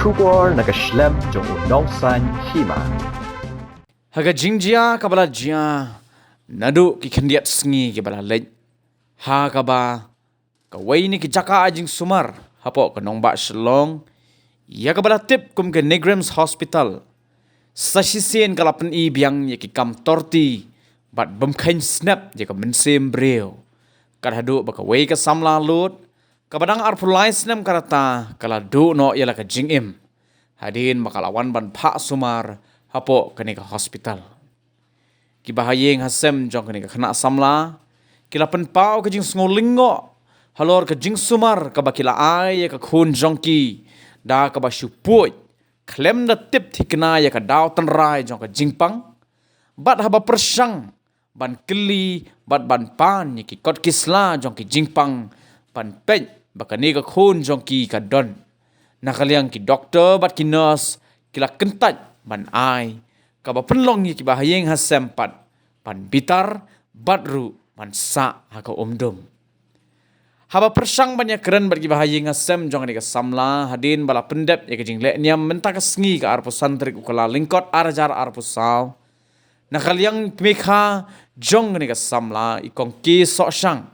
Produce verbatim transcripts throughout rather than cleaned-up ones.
Khubor na ka shlem jong u nongsan hima. Ha ka jingjia kaba la jia naduh ki khyndiat sngi kiba la leit, ha kaba kawei na ki jaka ai jingsumar hapoh ka nongbah Shillong, ïa kaba la tip kum ka NEIGRIHMS Hospital, sa shisien ka la pyni biang ïa ki kam torti bad bymkheiñ snep ïa ka mynsiem briew. Kat haduh ba kawei ka samla lud kaba dang arphew lai snem ka rta ka la duh noh ïa la ka jingim hadien ba ka la wan ban phah sumar hapoh kane ka hospital. Kiba ha ïing ha sem jong kane ka khynnah samla ki la pynpaw ka jingsngewlyngngoh halor ka jingsumar kaba ki la ai ïa ka khun jong ki, da kaba shu puid khlem da tip thikna ïa ka daw tynrai jong ka jingpang, bad haba pyrshang ban kylli bad ban pan ïa ki kot ki sla jong ki jingpang ban peit ba kane ka khun jong ki ka don, na ka liang ki doktor bad ki nurse ki la kyntait ban ai kaba pynlong ïa kiba ha ïing ha sem pat ban bitar bad ruh ban sah ha ka umdum. Haba pyrshang ban ïakren bad kiba ha ïing ha sem jong kane ka samla hadien ba la pyndep ïa ka jingleh niam mynta ka sngi ka arphew san tarik u Kyllalyngkot ar hajar arphew saw, na ka liang kmie kha jong kane ka samla, i Kong K. Sohshang,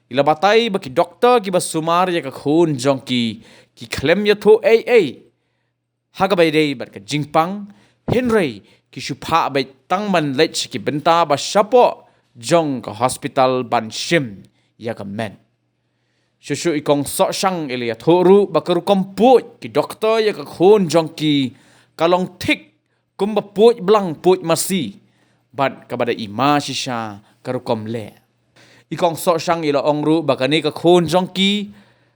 i la batai ba ki doktor kiba sumar ïa ka khun jong ki ki khlem ïathuh ei ei ha kaba ïadei bad ka jingpang, hynrei ki shu phah beit tang ban leit sha ki bynta ba shapoh jong ka hospital ban shim ïa ka met. Shuh shuh i Kong Sohshang i la ïathuh ruh ba ka rukom puid ki doktor ïa ka khun jong ki ka long thik kumba puid blang puid masi, bad kaba da i ma shisha ka rukom leh. I Kong Sohshang i la ong ruh ba kane ka khun jong ki,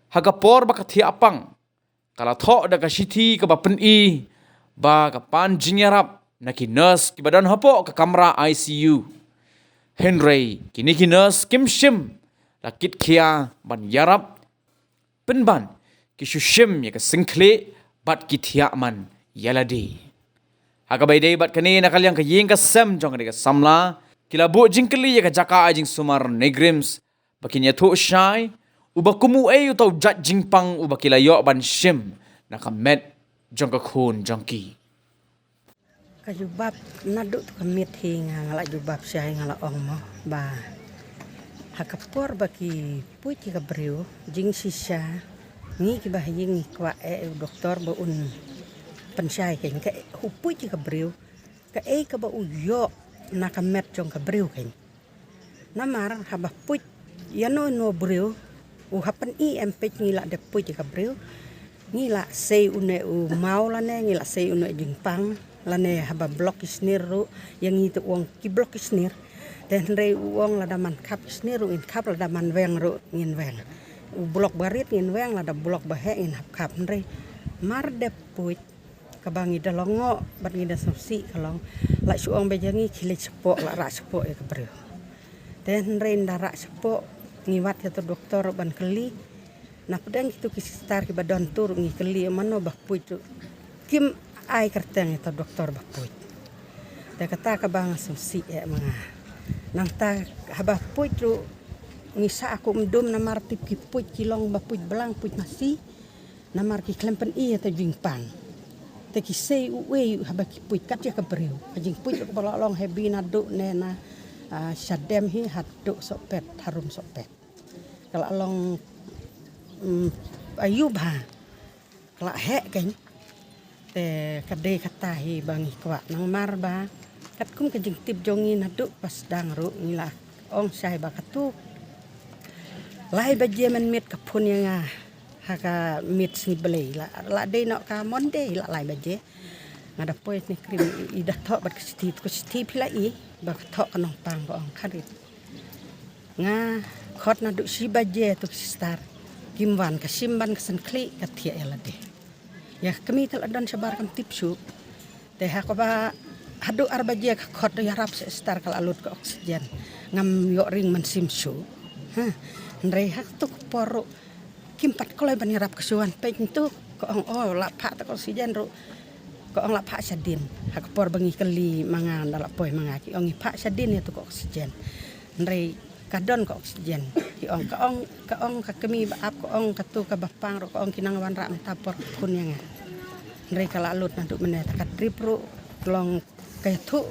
ha ka por ba ka thiah pang, ka la thoh da ka shithi kaba pyni ba ka pan jingïarap na ki nurse kiba don hapoh ka kamra I C U. Hynrei kine ki nurse kim shim la kit khia ban ïarap, pynban ki shu shim ïa ka syngkhlieh bad ki thiah man ïa lade. Ha kaba ïadei bad kane, na ka liang ka ïing ka sem jong kane ka samla ki la buh jingkylli ïa ka jaka ai jingsumar NEIGRIHMS ba kin ïathuh shai uba kum uei uta u jait jingpang uba ki la ïoh ban shim na ka met jong ka khun jong ki. Ka jubab naduh tu ka miet hi nga, nga la jubab shai, nga la ong mo ba ha ka por ba ki puid ïa ka briew jingshisha, ngi kiba ha ïing ngi kwah eh u doktor ba un pynshai kein, ka u puid ïa ka briew, kaei kaba u ïoh na ka met jong ka briew kein. Namar haba puid ïano ïano briew, u hap pyni em, peit ngi la dep puid ïa ka briew, ngi la sei une u maw lane ngi la sei une u jingpang, lane haba block ki snier ruh, ïa ngi te u ong ki block ki snier. Te hynrei u ong lada man khap ki snier ruh ngin khap, lada man weng ruh ngin weng. U block barit ngin weng, lada block baheh ngin hap khap. Hynrei mar dep puid, kaba ngi da lyngngoh bad ngi da sngewsih ka long, la shu ong ba ïa ngi khie leit shapoh, la rah shapoh ïa ka briew. Te hynrei ynda rah shapoh, ngi wad ïa uto u doktor ban kylli. Na pdeng kito ki sister kiba don tu ruh ngi kylli, mano ba puid ruh kim ai kyrteng ïa uto u doktor ba puid. Te kata kaba nga sngewsih eh ma nga. Nangta haba puid ruh ngi sah kum dum, namar tip ki puid ki long ba puid blang, puid masi. Namar ki khlem pyni ïa uta u jingpang. Te ki sei uei haba ki puid kat ïa ka briew. Ka jingpuid ruh kaba la long heavy naduh ne na, ah, shadem hi haduh sohpet, harum sohpet. Ka la long, mm, ayu bha. Ka la heh kein. Te ka dei kata hi ba ngi kwah, namar ba katkum ka jingtip jong ngi naduh ba sdang ruh ngi la ong shai ba katu lai baje mynmiet ka phone ïa nga ha ka miet sngi Blei, la, la dei noh ka Monday, la lai baje. Nga da poi ne krim i, i da thoh bad ka shithi, ka shithi phi la i ba ka thoh ka nongpang, ka ong kharit. Nga khot naduh shi baje tu ki sister kim wan, ka shim ban ka syngkhlieh ka thiah ïa lade. Ïa ka kmie te la don shabar, kam tip shuh. Te ha kaba haduh ar baje ka khot, ïarap sister, ka la lut ka oxygen. Ngam ïoh ring mynsiem shuh. Ha. Hynrei ha katu ka por ruh kim pat kloi ban ïarap, ka shu wan peit ntu, ka ong, oh, la phah ta ka oxygen ruh. Ka ong la phah shadien. Ha ka por ba ngi kylli ma nga, ynda la poi ma nga, ki ong ngi phah shadien ïa tu ka oxygen. Hynrei ka don ka oxygen. Ki ong, ka ong, ka ong ka kmie ba ap, ka ong katu kaba pang ruh, ka ong ki nang wanrah mynta por ka phone ïa nga. Hynrei ka la lut naduh mynne ta ka trip ruh long ka ïathuh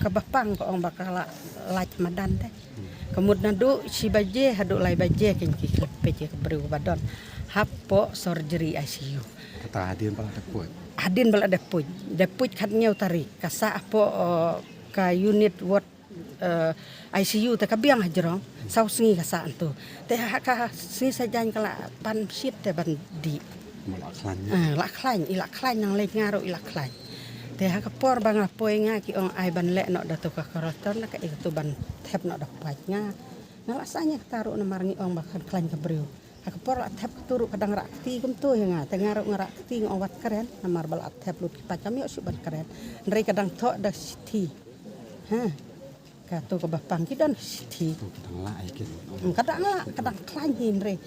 kaba pang ka ong ba ka la lait madan te. Ka mut naduh shi baje haduh lai baje kein ki khlem peit ïa ka briew ba don hapoh surgery I C U. Kata hadien ba la dep poi. Hadien ba la dep poi. Dep poi khat hynñiew tarik. Ka sah hapoh, eh, ka unit ward, eh, I C U te ka biang hajrong. Saw sngi ka sah hangto. Te ha ka sngi Saitjaiñ ka la pan shit te ban dih. Ma la khlaiñ. Eh, la khlaiñ, i la khlaiñ nang leit nga ruh i la khlaiñ. Te ha ka por ba nga poi nga ki ong ai ban leh noh da tu ka corrector na ka i tu ban thep noh da pait nga. Nga la sah ïa kata ruh namar ngi ong ba kan khlaiñ ka briew. Ha ka por la thep katu ruh ka dang rah kti kumtu ïa nga. Te nga ruh nga rah kti nga ong wat kren namar ba la thep lut ki pait kam ïoh shuh ban kren. Hynrei ka dang thoh da shithi. Ha. Katu kaba pang ki don shithi. Tu ki dang la ai kin. Hmm, ka dang la, ka dang khlaiñ hi hynrei.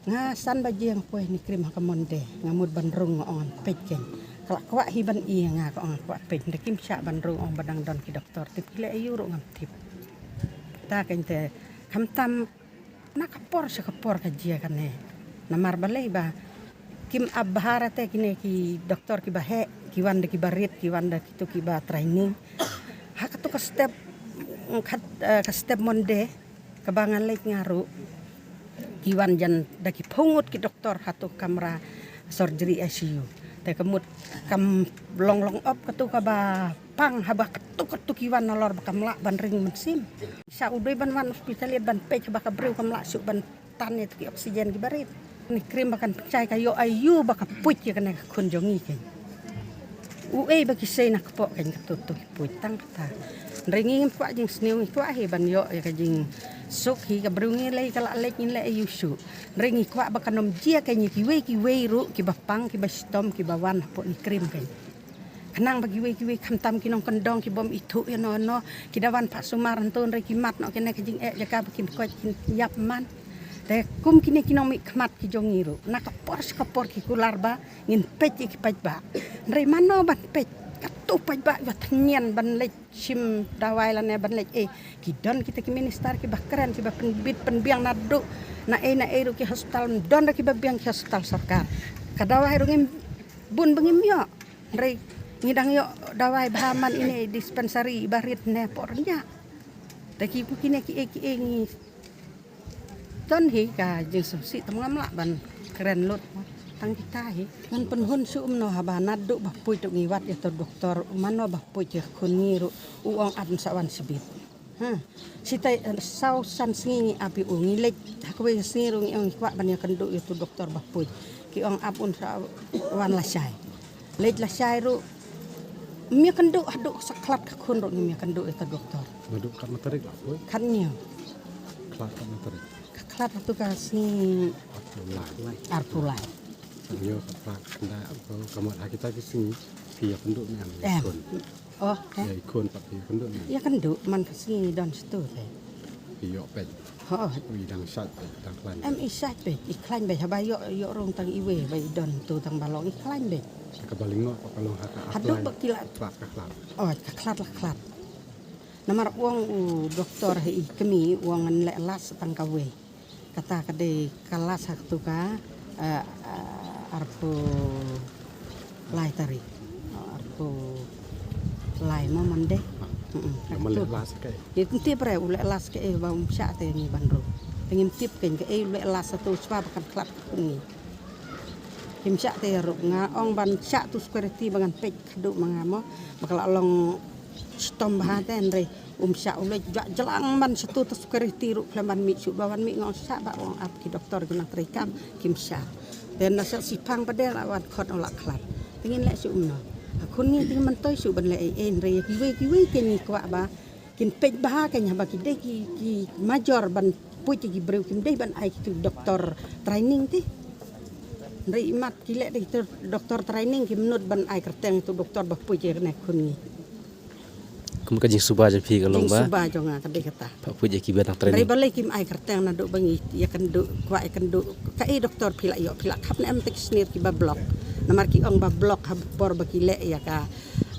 Nga san baje nga poi ha Ni Krim ha ka Monday. Nga mut ban rung nga ong ngan peit kein. Ka la kwah hi ban ïa nga ka ong ngan kwah peit. Hynrei kim shah ban rung ong ba dang don ki doktor. Tip ki leh aiu ruh ngam tip. Ta kein te khamtam na ka por sha ka por ka jia kane. Namar balei ba kim ap bha ra te kine ki doktor kiba heh, ki wan da kiba rit, ki wan da kitu kiba training. Ha katu ka step, mm, khat, eh, ka step Monday kaba nga leit nga ruh, ki wan jan da ki phew ngut ki doktor ha tu kamra surgery I C U. Te ka mut kam long long op katu kaba pang haba katu katu ki wan nalor ba kam lah ban ring mynsiem. Sa u dei ban wan hospital ban peit haba ka briew kam lah shuh ban tan ïa tu ki oxygen kiba rit. Ni Krim ba kan pynshai ka ïoh aiu ba ka puit ïa kane ka khun jong ngi kein. Uei ba ki sei na kpoh kein katu tu ki puit tang kata. Hynrei ngi ngim kwah jingsniew, ngi kwah hi ban ïoh ïa ka jingsuk hi, ka briew ngi lei ka la leit ngin leh aiu shuh. Hynrei ngi kwah ba kan ym jia kein ïa kiwei kiwei ruh kiba pang kiba shitom kiba wan hapoh Ni Krim kein. Khnang ba kiwei kiwei khamtam ki nongkyndong ki bym ithuh ïano ïano, ki da wan phah sumar hangto hynrei ki mad noh kine ka jingeh jaka ba kim koit kin ïap man. Te kum kine ki nongmihkhmat ki jong ngi ruh na ka por sha ka por ki kular ba ngin peit ïa ki paidbah. Hynrei mano ban peit, katu paidbah ïa thngen ban leit shim dawai lane ban leit ei. Ki don kita ki minister kiba kren kiba pynbit pynbiang naduh na ei na ei ruh ki hospital, don ruh kiba biang ki hospital sorkar. Ka dawai ruh ngim bun ba ngim ïoh. Hynrei ngi dang ïoh dawai bha man ine dispensary iba rit ne por nya. Te ki kine ki ei ki ei ngi don hi ka jingsngewsih tam ngam lah ban kren lut tang kita hi. Ngan pynhun shu umno haba naduh ba puit ruh ngi wad ïa tu doktor, mano ba puit ïa khun ngi ruh u ong at sa wan sibit. Ha. Sita, eh, saw san sngi ngi ap ïa u, ngi leit ha kawei ka sngi ruh ngi ong ngi kwah ban ïakynduh ïa tu doktor ba puit. Ki ong ap un sa wan lashai. Leit lashai ruh. Ngim ïakynduh haduh sa khlad ka khun ruh ngim ïakynduh ïa tu doktor. Naduh katno tarik la puit? Khathynñiew. Khlad katno tarik? Ka khlad haduh ka sngi arphew lai. Arphew lai. Khathynñiew, khatkhyndai, arphew, ka mut ha kita ki sngi phi ïakynduh ne em? Em. Khun. Oh, eh. Ïa i khun pat phi ïakynduh ne em? Ïakynduh man ka sngi don shatu te. Phi ïoh peit? Ho. Ui dang shait peit, dang khlaiñ. Em i shait peit, i khlaiñ beit haba ïoh, ïoh rung tang iwei ba i don tu tang ba long i khlaiñ beit. Kaba lyngkot pat ka long ha ka haduh arphew lai ba ki la. Khlad ka khlad. Oh, ka khlad la khlad. Namar u ong u doktor ha i kmie u ong ngan leh las tang kawei. Kata ka dei ka las ha katu ka, eh, eh, arphew lai tarik. Oh, arphew lai mo Monday. Mm-mm. Ka mut leh las kaei? Ïa tynti pre u leh las kaei ba um shah te ngi ban rung. Te ngim tip kein kaei u leh las ha tu shuwa ba kan khlad ka khun ngi. Kim shah te ruh nga ong ban shah tu security ba ngan peit haduh ma nga mo. Ba ka la long shitom bha te hynrei um shah u leit jah jlang ban shatu tu security ruh khlem ban mih shuh ba wan mih nga ong shah ba ong ap ki doktor ki nang trei kam kim shah. Te na shah shiphang pat de la wan khot ong la khlad. Te ngin leh shuh umno. Ha khun ngi te ngim myntoi shuh ban leh ei ei hynrei ïa kiwei kiwei kein ngi kwah ba kin peit bha kein haba ki dei ki, ki major ban puit ïa ki briew kim dei ban ai ki tu doktor training te. Hynrei imat ki leh da ki tu doktor training kim nud ban ai kyrteng tu doktor ba puit ïa kane khun ngi. Kum ka jingsuba jong phi ka long ba? Jingsuba jong nga ka dei kata. Ba puit ïa kiba dang training. Hynrei balei kim ai kyrteng naduh ba ngi ïakynduh, kwah ïakynduh. Kaei doktor phi la ïoh, phi la khap ne em te ki snier kiba block. Namar ki ong ba block ha por ba ki leh ïa ka,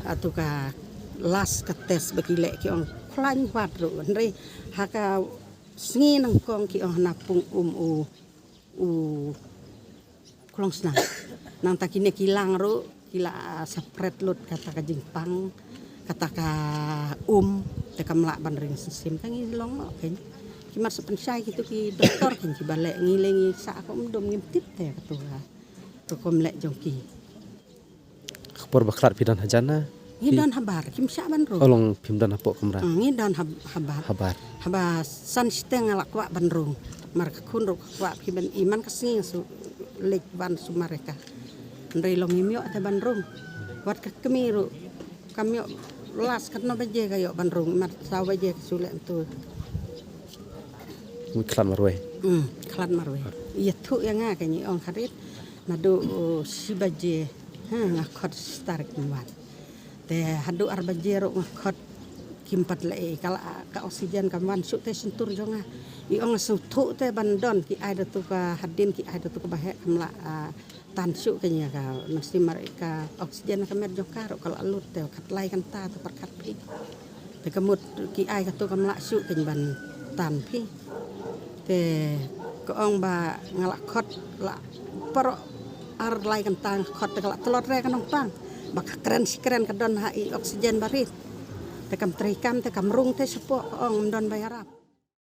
ah, tu ka last ka test ba ki leh ki ong khlaiñ wat ruh. Hynrei ha ka sngi nyngkong ki ong hana pung um u, u Klong snam. Nangta kine ki lang ruh ki la, ah, separate lut kata ka jingpang, kata ka um, te kam lah ban ring sim sim. Te ngi long noh kein. Ki mat sa pynshai kitu ki doktor kein kiba leh, ngi leh ngi sah ka um dum ngim tip te katu ka rukom leh jong ki. Ka por ba khlad phi don hajan na? Ngi don habar, kim shah ban rung. O, long phim don hapoh kamra? Hmm, ngi don hab-, habar. Habar. Haba san shiteng nga la kwah ban rung. Mar ka khun ruh ka kwah phi ban i man ka sngi nga shu leit wan sumar ïa ka. Hynrei long ngim ïoh te ban rung. Wat ka kmie ruh kam ïoh, last katno baje ka ïoh ban rung, mar saw baje ka shu leh ntu. Ngi khlad marwei. Hmm, khlad marwei. Ïathuh ïa nga kein, i ong kharit. Naduh, oh, shi baje, ha, nga khot sister kim wan. Te haduh ar baje ruh nga khot kim pat leh ei, ka la, ka oxygen kam wan shuh te shyntur jong nga. I ong nga sngewthuh te ban don, ki ai da tu ka hadien, ki ai da tu kaba heh, kam lah, ah, tan shuh kein ïa ka, nang shu mar ka oxygen ka met jong ka ruh ka la lut te khatlai kynta te pyrkhat phi. Te ka mut ki ai katu kam lah shuh kein ban tan phi. Te ka ong ba nga la khot la baroh ar lai kynta nga khot te ka la tlot re ka nongpang. Ba ka kren shi kren ka don ha i oxygen barit. Te kam trei kam te kam rung te shapoh, ka ong ym don ba ïarap.